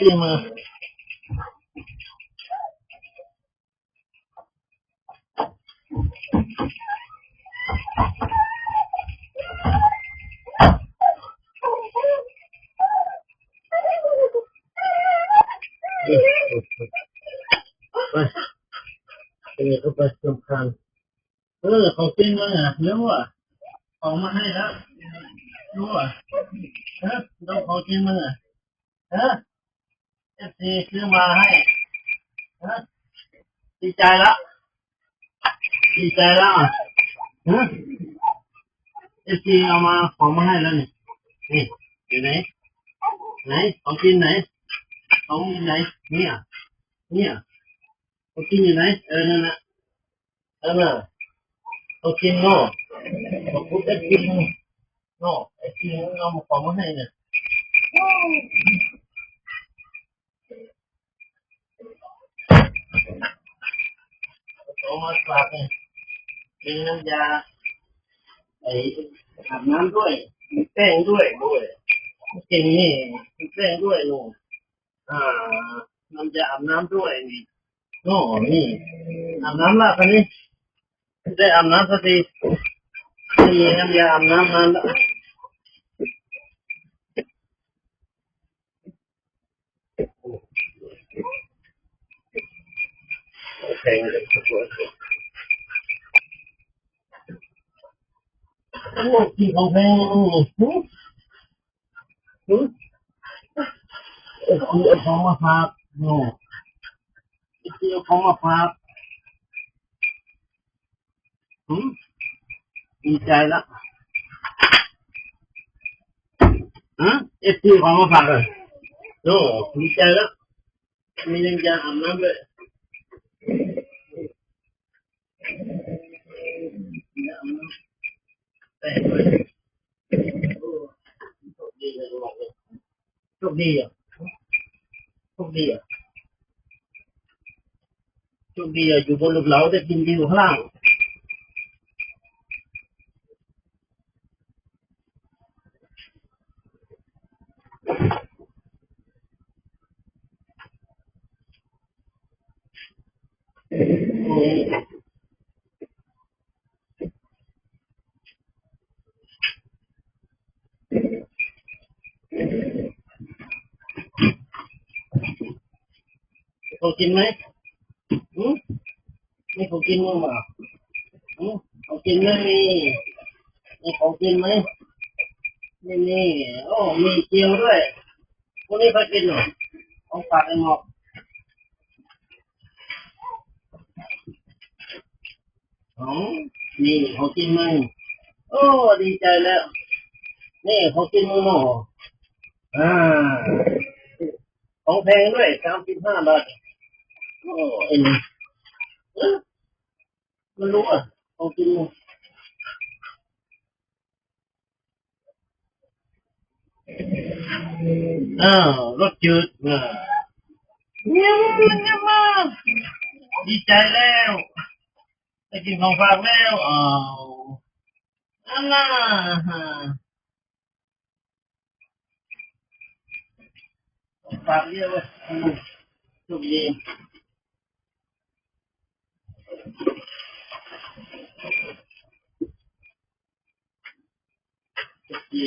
ຊິມາ ໄປ ເອີ ເຂົ້າໄປສຳຄັນ. ເອີ ຂອງກິນມາເນາະ ເອົາຂອງມາໃຫ້ແລ້ວ ເອີ ເອົາຂອງກິນມາເນາະ ເອັຟຊີຊື້ມາໃຫ້ ດີໃຈລະ ດີໃຈລະ ເອັຟຊີເອົາມາ ຂອງມາໃຫ້ແລ້ວນີ້ ນີ້ ຢູ່ໃນ ໃນ ຂອງກິນໃນ ຂອງກິນໃນ ເນຍ ເນຍ ຂອງກິນຢູ່ໃນ ເອີ ນັ້ນລະ ອັນນ່າ ເອົາກິນເນາະ ຂອບຄຸນເອັຟຊີເນາະ ເອັຟຊີເອົາຂອງມາໃຫ້ນະ ເອົາຂອງມາຝາກ ເປັນນ້ຳຢາ ໄອ້ ອາບນ້ຳດ້ວຍ ມີແປ້ງດ້ວຍ ໂອ້ຍ ເກັ່ງນີ້ ມີແປ້ງດ້ວຍເນາະ. ອ່າ ນ້ຳຢາອາບນ້ຳດ້ວຍນີ້ ໂອ້ ນີ້ ອາບນ້ຳລະ ອັນນີ້ ໄດ້ອາບນ້ຳສັກທີ ນີ້ ນ້ຳຢາອາບນ້ຳນັ້ນລະ ແພງເລີຍ ໂອ້ ກິນຂອງແພງ ຫື ເອັຟຊີເອົາຂອງມາຝາກເນາະ ເອັຟຊີເອົາຂອງມາຝາກ ຫື ດີໃຈລະ ຫື ເອັຟຊີເອົາຂອງມາຝາກເລີຍ ໂອ້ ດີໃຈລະ ມີນ້ຳຢາອາບນ້ຳດ້ວຍ. ໂຊກດີ ໂຊກດີ ໂຊກດີ ໂຊກດີ ຢູ່ບໍ່ລຶກເລົາ ໄດ້ກິນຢູ່ຂ້າງລ່າງ. ເຂົາກິນໄໝ? ຫື? ມີເຂົາກິນບໍ່? ຫື? ເຂົາກິນໄໝ? ມີເຂົາກິນໄໝ? ນີ້ ໂອ້ ມີກ່ຽວດ້ວຍ. ພວກນີ້ເຂົາກິນເນາະ ຂອງຝາກໄອ້ໝອກ. ເອົາ ນີ້ເຂົາກິນໄໝ? ໂອ້ ດີໃຈແລ້ວ ນີ້ເຂົາກິນໝໍ. ອ່າ ຂອງແພງດ້ວຍ ສາມສິບຫ້າບາດ. ໂອ້ ເອັນ ເອີ ມັນຮູ້ວ່າຂອງກິນໝໍ. ອ້າວ ລົດຈືດ ອ່າ ຍຳມາ ຍຳມາ ດີໃຈແລ້ວ ໄດ້ກິນຂອງຝາກແລ້ວ. ອ້າວ ອັນນ່າ ຝາກເລີຍ ໂຊກດີ ໂຊກດີ.